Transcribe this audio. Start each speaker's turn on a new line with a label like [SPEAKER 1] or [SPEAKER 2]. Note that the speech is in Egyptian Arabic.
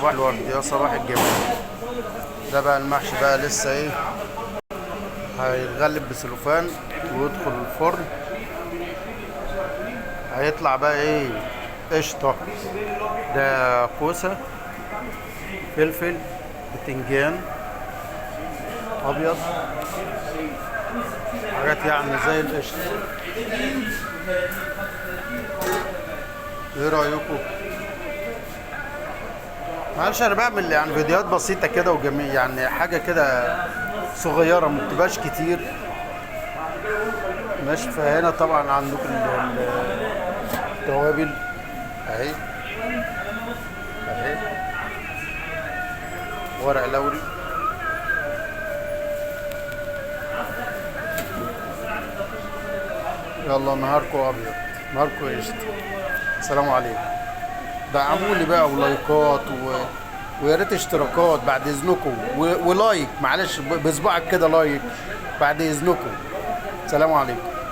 [SPEAKER 1] صباح الورد، يا صباح الجمال. ده بقى المحشي بقى لسه ايه، هيتغلب بسلوفان ويدخل الفرن، هيطلع بقى ايه قشطه. ده كوسة، فلفل، بتنجان ابيض، حاجات يعني زي القشطه. ايه رايكم؟ معلش انا بعمل يعني فيديوهات بسيطة كده وجميل، يعني حاجة كده صغيرة ما بتبقاش كتير. ماشي. فهنا طبعا عندكم التوابل اهي اهي، ورق لوري، يلا نهاركم ابيض، نهاركم قشطه. السلام عليكم. دعموني بقى ولايكات ويا ريت اشتراكات بعد اذنكم، و like، معلش بصباعك كده like بعد اذنكم. سلام عليكم.